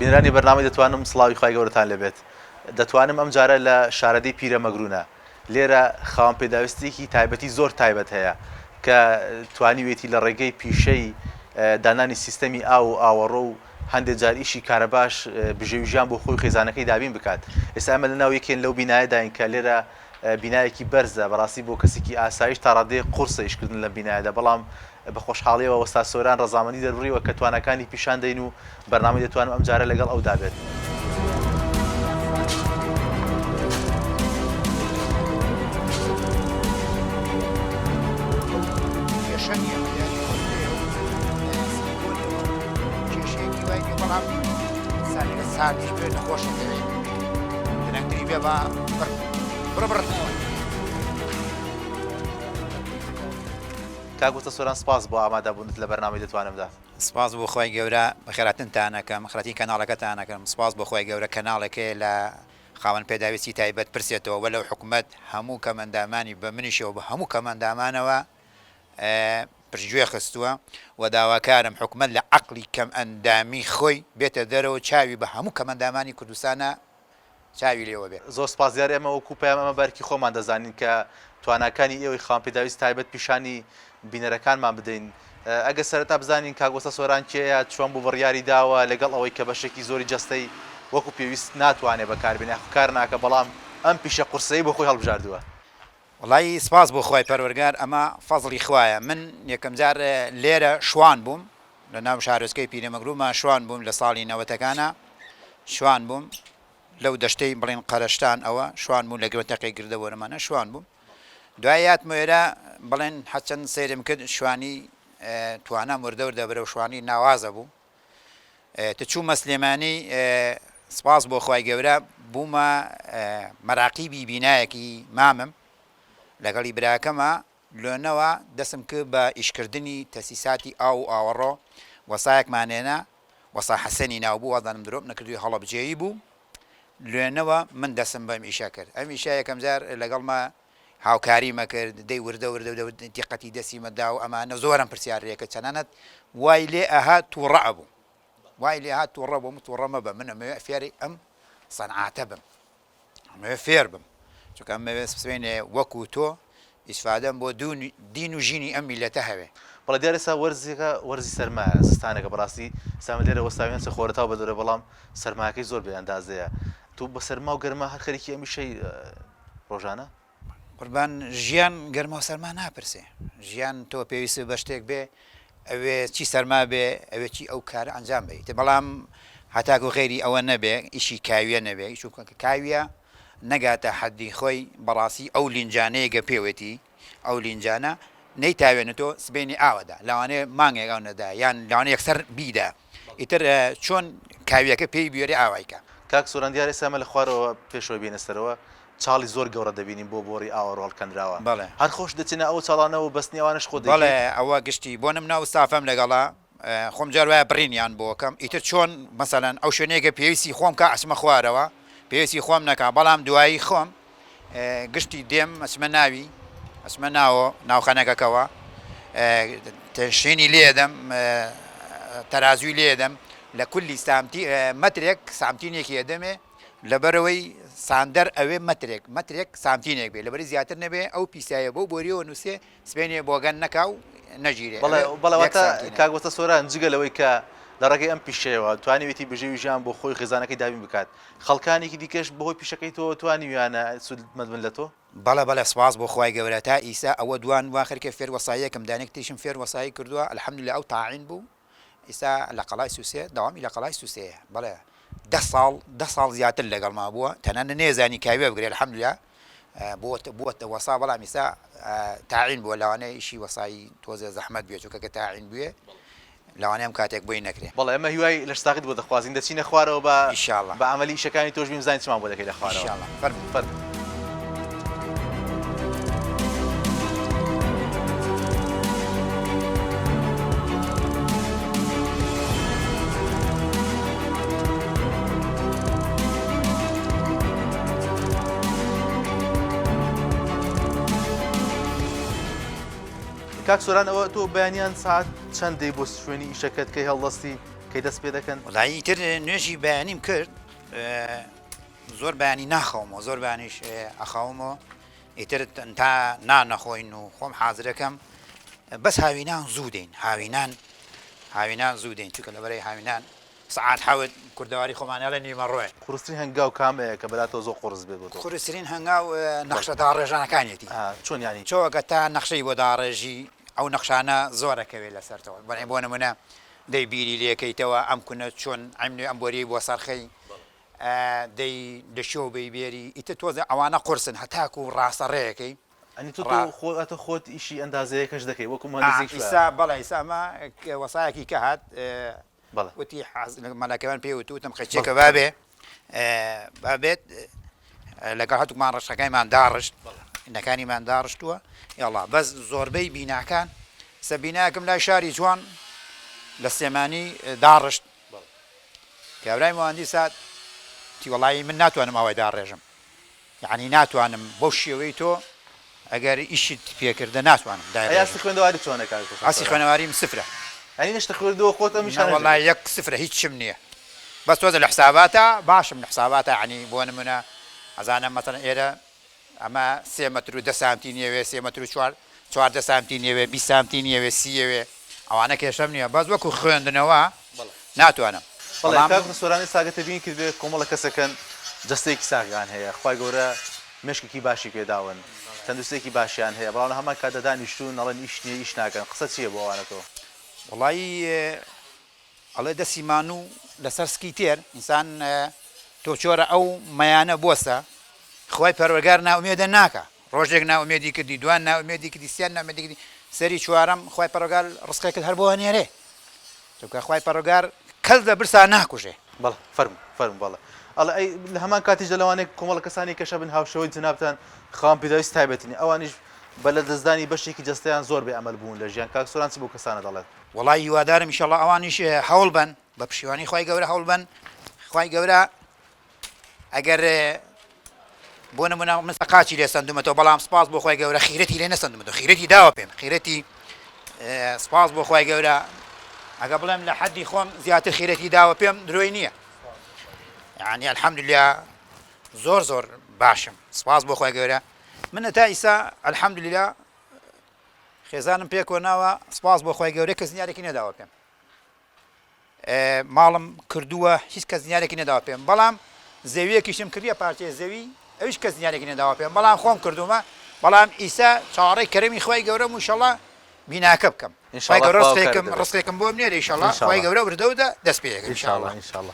بینەرانی بەرنامەی دەتوانم سڵاوی خوای گەورەتان لێبێت. دەتوانم ئەم جارە لە شارەدێی پیرەمەگرونە. لێرە خاوەن پێداویستیەکی تایبەتی زۆر تایبەت هەیە کە توانیوێتی لە ڕێگەی پیشەی دانانی سیستەمی ئاو و ئاوەڕۆ و هەندێک جار ئیشی کارەباش بژێوی ژیان بۆ خۆی و خێزانەکەی دابین بکات. ئێستا ئێمە لەناو یەکێن لەو بینایەداین کە لێرە بینایەکی بەرزە، بەڕاستی بۆ کەسێکی ئاسایش تا ڕادەیەک قورسە ئیشکردن لەم بینایەدا، بەڵام بە خۆشحاڵیەوە وەستا سۆران ڕەزامەندی دەربڕیوە کە تواناکانی پیشان دەین و بەرنامەی دەتوانم ئەم جارە لەگەڵ ئەودا بێت. کێشە نییە مەجالی خۆی هەیە و سیلیکۆنی و کێشەیەکی وای نییە بەڵام ئینسانەکە ساردیش بێ نەخۆش دەکەوێت درەنگتری بێ بە بڕ بڕ بڕ کاک وەستا سۆران سپاس بۆ ئامادەبوونت لە بەرنامەی دەتوانمدا. سپاس بۆ خوای گەورە بەخێرهاتنتان ئەکەم خێرهاتنی کەناڵەکەتان ئەکەم سپاس بۆ خوای گەورە کەناڵێک هەیە لە خاوەن پێداویستی تایبەت پرسێتەوە وەلەو حکومەت هەموو کەمئەندامانی بە منیشەوە بە هەموو کەمئەندامانەوە پشتگوێ خستووە و داواکارم حکومەت لە عەقڵی کەمئەندامی خۆی بێتە دەرەوە چاوی بە هەموو کەمئەندامانی کوردستانا چاوی لێوە بێ. زۆر سپاس دیارە ئێمە وەکو پەیام ئەمە بە ئەرکی خۆمان دەزانین کە تواناکانی ئێوەی خاوەن پێداویست تایبەت پیشانی بینەرەکانمان بدەین ئەگەر سەرەتا بزانین کاک وەستا سۆران کێیە چۆن بوو بڕیاری داوە لەگەڵ ئەوەی کە بەشێکی زۆری جەستەی وەکو پێویست ناتوانێ بەکاربێنێ یاخو کار ناکە بەڵام ئەم پیشە قورسەی بۆ خۆی هەڵبژاردووە. وەڵایی سپاس بۆ خوای پەروەرگار ئەمە فەزڵی خوایە من یەکەم جار لێرە شوان بووم لە ناو شارۆچکەی پیرەمەگروما شوان بووم لە ساڵی نەوەتەکانە شوان بووم لەو دەشتەی بڵین قەرەشتان ئەوە شوان بوو لە گرۆتەقی گردە وەرمانە شوان بووم دوای یاتمۆێرە بڵێن هەچەند سەیرم کرد شوانی توانام وردە وردە بەرەو شوانی ناوازە بوو تە چوومە سلێمانی سپاس بۆ خوای گەورە بوومە مەراقیبی بینایەکی مامم لەگەڵی براکەمە لۆنەوە دەسم کرد بە ئیشکردنی تەسیساتی ئاو و ئاوەڕۆ وەسایەکمان هێنا وەسا حەسەنی ناو بوو وازانم درۆم نەکردووی هەڵەبجەیی بوو لۆنەوە من دەسم بەم ئیشە کرد ئەم ئیشە یەکەم جار لەگەڵمە هاوکاریم ئەکرد دەی وردە وردە دیقەتی دەستی مەدا و ئەمانە زۆرم پرسیار لێ کرد تەنانەت وای لێ ئەهات تووڕە ئەبوو وای لێ هات تووڕە بووم تووڕە مەبە من ئەمەوێ فێری ئەم سەنعاتە بم ئەمەوێ فێر بم چونکە ئەمەوێ سبەینێ وەکوو تۆ ئیسفادەم بۆ دین و ژینی ئەم میللەتە هەوێ. بەڵێ دیارە ئێستا وەرزێکە وەرزی سەرمایە زستانێکە بەڕاستی ئێستا من لێرە وەستاوین هەرچەند خۆرەتاو بەدەرە بەڵام سەرماکەی زۆر بێ ئەندازەیە تۆ بە سەرما و گەرما هەر خەریکی ئەمیشەی ڕۆژانە؟ قوربان ژیان گەرما و سەرما ناپرسێ ژیان تۆ پێویست بە شتێک بێ ئەوێ چی سەرما بێ ئەوێ چی ئەو کارە ئەنجام بەیت بەڵام هەتاکو غەیری ئەوە نەبێ ئیشی کاویە نەبێ چونکە کاویە نەگاتە حەدی خۆی بەڕاستی ئەو لینجانەیە گە پێوەتی ئەو لینجانە نەیتاوێنێتەوە سبەینێ ئاوەدا لەوانەیە مانگێک ئەو نەدا یان لەوانەیە یەکسەر بیدا ئیتر چۆن کاویەکە پێی بوێرێ ئاوای کە. کاک سۆران دیارە ئێستا ئێمە لە خوارەوە پێشەوە بێینە سەرەوە چاڵی زۆر گەوڕە دەبینین بۆ بۆڕی ئاوەڕۆ هەڵکەندراوە بەڵێ. هەر خۆشت دەچێ ناو ئەو چاڵانەوە و بەستنی ئەوانەش خۆت دەیکەیت؟ بەڵێ ئەوە گشتی بۆ نمونە ئەو ستافەم لەگەڵە خۆم جار وایە بڕینیان بۆ کەم ئیتر چۆن مەسەلەن ئەو شوێنەیە کە پێویستی خۆم کا ئەچمە خوارەوە پێویستی خۆم نەکا بەڵام دوایی خۆم گشتی دێم ئەچمە ناوی ئەچمە ناوە ناوخەنەکەکەوە تەنشینی لێدەم تەرازوی لێدەم لە کولی سامتی مەترێک سامتینێکی ئەدەمێ لەبەرەوەی ساندەر ئەوێ مەترێک مەترێک سانتینێک بێ لەبەری زیاتر نەبێ ئەو پیسایە بەو بۆریەوە نووسێ سبەینێ بۆگەن نەکا و نەگیرێ بەڵێ بەڵێ واتە کاک وەستا سۆران جگە لەوەی کە لە ڕێگەی ئەم پیشەیەوە توانیویەتی بژێوی ژیان بۆ خۆی خێزانەکەی دابین بکات خەڵکانێکی دیکەش بەهۆی پیشەکەی تۆوە توانیویانە سوودمەند بن لە تۆ؟ بەڵێ بەڵێ سپاس بۆ خوای گەورە تا ئیسا ئەوە دوان وا خەریکە فێر وەساییەکم دانێک تریشم فێر وەسایی کردووە الحمدللە ئەو تاعین بوو ئیستا لە قەڵای سوسێ دەوامی لە قەڵای سوسێیە بەڵێ دە ساڵ دە ساڵ زیاتر لەگەڵما بووە تەنانەت نەیەزانی کاویە بگرێ الحمدللە بۆتە بووەتە وەسا بەڵام ئیستا تاعین بووە لەوانەیە ئیشی وەسایی تۆزێ زەحمەت بێ چونکە کە تاعین بوێ لەوانەیە ئەم کاتێک بۆی نەکرێ. بەڵێ ئێمە هیوای لەشساغیت بۆ دەخوازین دەچینە خوارەوە بە ان شاء اللە بە عەمەلی ئیشەکانی تۆش بین بزانین چمان بۆ دەکەی لە خوارەوە. ان شاء اللە فەرموو. فەرموو. کاک سۆران ئەوە تۆ بەیانیان سەعات چەند دێی بۆ شوێنی ئیشەکەت کەی هەڵدەستی؟ کەی دەست پێ دەکەن؟ وەڵایی ئیتر نوێژی بەیانیم کرد زۆر بەیانی ناخەومەوە زۆر بەیانیش ئەخەومەوە ئیتر تا نان نەخۆین و خۆم حازرەکەم بەس هاوینان زوو دێین هاوینان هاوینان زوو دێین چونکە لەبەرەی هاوینان سەعات حەوت کوردەواری خۆمان ئەڵێ نیمەڕۆیە. قورسترین هەنگاو کامەیە کە بەلاتەوە زۆر قوڕس بێت بۆ تۆ؟ قورسترین هەنگاو نەخشە داڕێژانەکانیەتی. چۆن یانی؟ تۆ گەر تا نەخشەی بۆ داڕێژی ئەو نەخشانە زۆر ئەکەوێ لەسەرتەوە بەڵێ بۆ نمونە دەی بیری لێکەیتەوە ئەم کونە چۆن ئەم ئەم بۆریەی بۆ سەرخەی دەی لە کوێوە بەی بێری ئیتر تۆزێ ئەوانە قورسن هەتاکوو ڕاستە ڕێیەکەی. ئەنی تۆ تۆ خۆ ئەتۆ خۆت ئیشی ئەندازەیەکەش دەکەی وەکوو مهندسێکیش وایە. ئیسا بەڵێ ئیسا ئەمە وەسایەکی کە هات وتی مەلاکەمان پێ وت وتم قەیچێکە با بێ با بێت لەگەڵ هەردووکمان ڕەشەکایمان داڕشت نەکانیمان داڕشتووە یاڵا بەس زۆربەی بیناکان سە بیناکەم لای شاری جوان لە سلێمانی داڕشت کابرای مهندس هات وتی وەڵایی من ناتوانم ئاوای داڕێژم یەعنی ناتوانم بەو شێوەی تۆ ئەگەر ئیشت پێکردە ناتوانم ئەی ئاستی دایڕێژم. خوێندەواری چۆنە کاک حوسێن ئاستی سۆران؟ خوێنەواریم سفرە. یانی نەشتە خوێردووە خۆت ئەم نە ئیشانەش وەڵا دەکەی؟ یەک سفرە هیچم نییە بەس تۆزە لە حساباتا باشم لە حساباتا یەعنی بۆ نمونە ئەزانم مەسەلەن ئێرە ئەمە سێ مەتر و دە سانتی نیەوێ سێ مەتر و چوار 14 سانتی نیەوێ 20 سانتی نیەوێ سی یەوێ ئەوانە کێشەم نییە بەس وەکو خوێندنەوە ناتوانم بەڵێ بەڵام کاک سۆران ئێستا گەر تێبینی کردبێ کۆمەڵە کەسەکەن جەستەیەکی ساغیان هەیە خوای گەورە مێشکێکی باشی پێداون تەندروستیەکی باشیان هەیە بەڵام لە هەمان کاتدا دانیشتوون ئەڵێن ئیش نییە ئیش ناکەن قسە چییە بۆ ئەوانە تۆ؟ وەڵایی ئەڵێ دەسی مانوو لەسەر سکی تێر ئینسان تۆ چۆرە ئەو مەیانە بۆسە خوای پەروەرگار نائومێدە ناکا ڕۆژێک نائومێدی کردی دوان نائومێدی کردی سیان نائومێدی کردی سەری چوارەم خوای پەروەرگار ڕزقێکت هەر بۆ ئەنێرێ چونکە خوای پەروەرگار کەس لە برسا ناکوژێ. بەڵێ فەرموو فەرموو بەڵێ ئەڵێ ئەی لە هەمان کاتیشدا لەوانەیە کۆمەڵە کەسانی کەش هەبن هاوشێوەی جەنابتان خاوەن پێداویستی تایبەتین ئەوانیش بە لەدەستدانی بەشێکی جەستەیان زۆر بێ ئەمەل بوون لە ژیان کاک سۆران چ بەو کەسانە دەڵێت؟ وەڵای هیوادارم ئیشەڵا ئەوانیش هەوڵ بەن بە پشیوانی خوای گەورە هەوڵ بەن خوای گەورە ئەگەر بۆ نمونە من قاچی لێ سندومەتەوە بەڵام سپاس بۆ خوای گەورە خیرەتی لێ نەسەندومەتەوە خیرەتی داوە پێم خیرەتی سپاس بۆ خوای گەورە ئەگە بڵێم لە حەدی خۆم زیاتر خیرەتی داوە پێم درۆی نییە یعنی الحمدلله زۆر زۆر باشم سپاس بۆ خوای گەورە من تا ئیسا الحمدلله خێزانم پێکەوە ناوە سپاس بۆ خوای گەورە کەس نیارێکی نەداوە پێم ماڵم کردووە هیچ کەس نیارێکی نەداوە پێم بەڵام زەویەکیشم کردیە پارچەیە زەوی ئەویش کەس نیارێکی نەداوە پێم بەڵام خۆم کردومە بەڵام ئیسا چاوەڕێی کەرەمی خوای گەورەم و ئیشەڵا بیناکە بکەم خوای گەورە ڕزقێکم ڕزقێکم بۆ بنێرێ ئیشەڵا خوای گەورە وردە وردە دەست پێ ئەکەم ئیشەڵا ئیشەڵا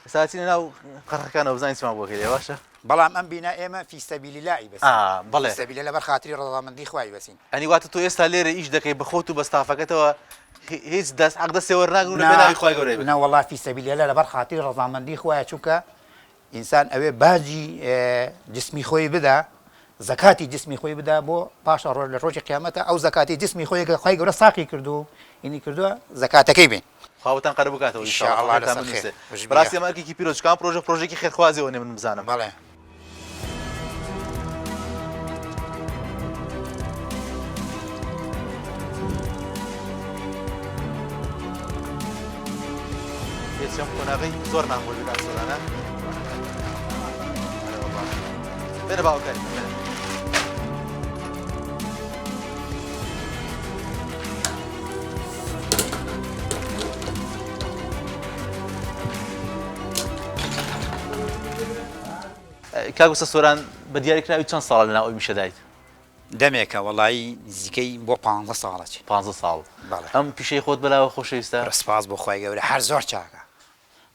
ئێستا ئەچینە ناو قەرخەکانەوە بزانین چمان بۆ کردیە باشە. بەڵام ئەم بینا ئێمە فی سەبیل اللە ی بەسین ئا بەڵێ. فی سەبیل اللە لەبەر خاتری ڕەزامەندی خوای بەسین. یانی واتە تۆ ئێستا لێرە ئیش دەکەی بە خۆت و بە ستافەکەتەوە هیچ دەست حەق دەستێ وەرناگرن و لە پێناوی خوای گەورەی بکەن. نا وەڵا فی سەبیل اللە لەبەر خاتری ڕەزامەندی خوایە چونکە ئینسان ئەوێ باجی جسمی خۆی بدا زەکاتی جسمی خۆی بدا بۆ پاشا ڕۆژ لە ڕۆژی قیامەتە ئەو زەکاتی جسمی خۆی کە خوای گەورە ساقی کردو ئینی کردووە زەکاتەکەی بێن. خوا بۆتان قەرەبوو کاتەوە ان شاء اللە خێرتان بنوسێ بەراستی ئەمە ئەرکێکی پیرۆزە چونکە ئەم پرۆژە پرۆژەیەکی خێرخوازیە وەنێ من بزانم. بەڵێ. پێچی ئەم قۆناغەی زۆر ناخۆش بێت ئاسۆرانە بێنە باوەکاری بێنە. کاک وستا سۆران بە دیاریکراوی چەند ساڵە لەناو ئەو میشەدایت؟ دەمێکە وەڵایی نزیکەی بۆ پانزە ساڵ ئەچێ. پانزە ساڵ. بەڵێ. ئەم پیشەی خۆت بەلاوە خۆشەویستە؟ کورە سپاس بۆ خوای گەورە هەر زۆر چاکە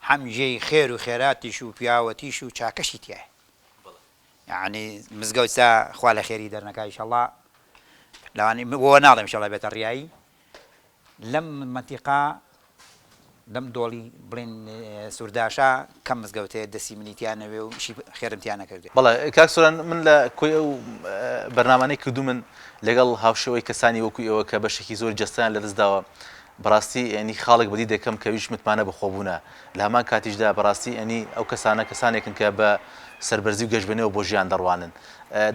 هەم جێی خێر و خێراتیش و پیاوەتیش و چاکەشی تیایە. یەعنی مزگەوت سا خوا لە خێری دەرنەکا ئیشەڵا لەوانی بۆ ناڵێم ئیشەڵا بێتە ڕیایی لەم مەنتیقە لەم دۆڵی بڵێن سورداشا کەم مزگەوت هەیە دەستی منی تیا نەوێ و ئیشی خێرم تیا نەکردێ. بەڵێ کاک سۆران من لە کۆی ئەو بەرنامانەی کردوومن لەگەڵ هاوشێوەی کەسانی وەکو ئێوە کە بەشێکی زۆری جەستەیان لەدەست داوە بەڕاستی یانی خاڵێک بەدی دەکەم کە ئەویش متمانە بەخۆبوونە لە هەمان کاتیشدا بەڕاستی یانی ئەو کەسانە کەسانێکن کە بە سەربەرزی و گەشبینەوە بۆ ژیان دەڕوانن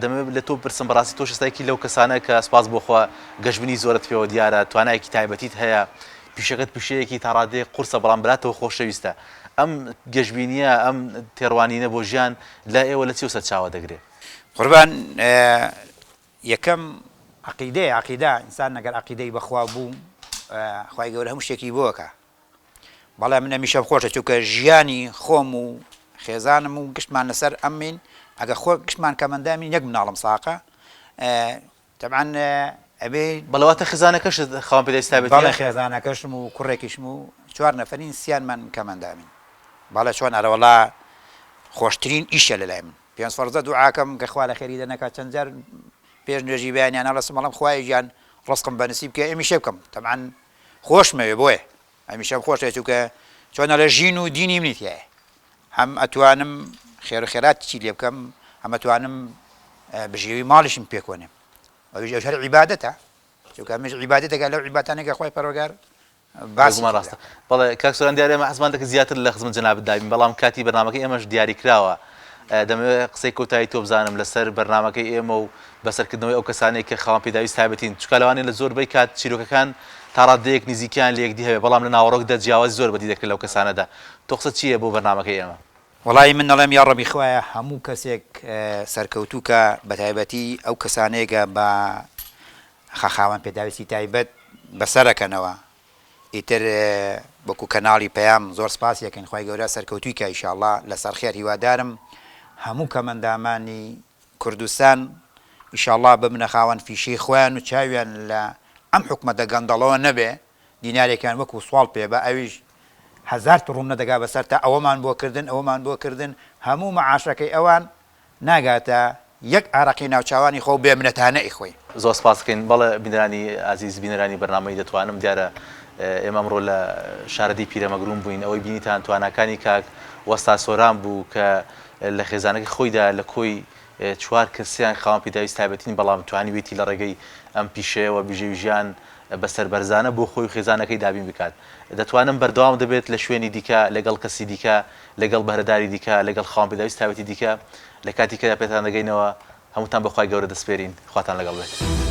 دەمەوێت لە تۆ بپرسم بەڕاستی تۆش ئێستا یەکی لەو کەسانە کە سپاس بۆ خوا گەشبینی زۆرت پێوە دیارە توانایەکی تایبەتیت هەیە. پیشەکەت پیشەیەکی تا ڕادەیەک قورسە بەڵام بەلاتەوە خۆشەویستە. ئەم گەشبینییە، ئەم تێڕوانینە بۆ ژیان لای ئێوە لە چیەوە سەرچاوە دەگرێ؟ قوربان یەکەم عەقیدەیە، عەقیدە، ئینسان ئەگەر عەقیدەی بە خوا بوو خوای گەورە هەموو شتێکی بۆ ئەکا. بەڵێ من هەمیشەم خۆشە چونکە ژیانی خۆم و خێزانم و گشتمان لەسەر ئەمین ئەگە خۆ گشتمان کەمەندامین یەک مناڵم ساقە تەبعەن ئەبێ. بەڵێ واتە خێزانەکەشت خاوەن پێداویستی تایبەتیە؟ بەڵێ خێزانەکەشم و کوڕێکیشم و چوار نەفەرین سیانمان کەمەندامین بەڵێ چۆن ئەرەوەڵا خۆشترین ئیشە لەلای من پێنج فەرزە دوعاکەم کە خوا لە خێری دەنەکا چەند جار پێش نوێژی بەیانیان ئەڵەسم ئەڵێم خوایە گیان ڕزقم بە نسیب کە ئەمیشە بکەم تەبعەن خۆشمەوێ بۆیە هەمیشەم خۆشەوێ چونکە چۆن ئەڵێ ژین و دینی منی تیایە هەم ئەتوانم خێر و خێرات چی لێ بکەم هەم ئەتوانم بژێوی ماڵیشم پێکۆنێم ئەویش ئەوش هەر عیبادەتە چونکە ئەمەش عیبادەتێکە لەو عیبادانەی کە خوای پەروەردگار باسی بێگومان ڕاستە. بەڵێ کاک سۆران دیارە ئێمە حەزمان دەکرد زیاتر لە خزمەت جەنابت دابین بەڵام کاتی بەرنامەکەی ئێمەش دیاری کراوە دەمەوێت قسەی کۆتایی تۆ بزانم لەسەر بەرنامەکەی ئێمە و بەسەرکردنەوەی ئەو کەسانەی کە خاوەن پێداویست تایبەتین چونکە لەوانەیە لە زۆربەی کات چیرۆکەکان تا ڕاددەیەک نزیکیان لە یەکدی هەبێت بەڵام لە ناوەڕۆکدا جیاوازی زۆر بەدی دەکرێت لەو کەسانەدا تۆ قسەت چییە بۆ بەرنامەکەی ئێمە؟ وەڵایی من ئەڵێم یاڕەبی خوایە هەموو کەسێک سەرکەوتوو کە بەتایبەتی ئەو کەسانەیە کە بە خاوەن پێداویستی تایبەت بەسەرەکەنەوە ئیتر وەکو کەناڵی پەیام زۆر سپاسی ئەکەین خوای گەورە سەرکەوتووی کا ئیشاڵڵا لەسەر خێر هیوادارم هەموو کەمەندامانی کوردستان ئیشاڵڵا ببنە خاوەن فیشەی خۆیان و چاویان لە ئەم حکومەتە گەندەڵەوە نەبێ دینارێکیان وەکو سواڵ پێ بە ئەویش هەزار تڕوم نەدەگا بەسەر تا ئەوەمان بۆ کردن ئەوەمان بۆ کردن هەموو مەعاشەکەی ئەوان ناگاتە یەک ئارەقی ناوچاوانی خۆو بێ منەتانە ئیخۆی. زۆر سپاست دەکەین. بەڵێ بینەرانی ئازیز بینەرانی بەرنامەی دەتوانم دیارە ئێمە ئەمڕۆ لە شارەدێی پیرەمەگرون بووین ئەوەی بینیتان تواناکانی کاک وەستا سۆران بوو کە لە خێزانەکەی خۆیدا لە کۆی چوار کەسیان خاوەن پێداویست تایبەتین بەڵام توانیوێتی لە ڕێگەی ئەم پیشەیەوە بژێوی ژیان بە سەربەرزانە بۆ خۆی و خێزانەکەی دابین بکات. دەتوانم بەردەوام دەبێت لە شوێنی دیکە، لەگەڵ کەسی دیکە، لەگەڵ بەهرەداری دیکە، لەگەڵ خاوەن پێداویست تایبەتی دیکە لە کاتی کەدا پێتان دەگەینەوە. هەمووتان بە خوای گەورە دەسپێرین. خواتان لەگەڵ بێت.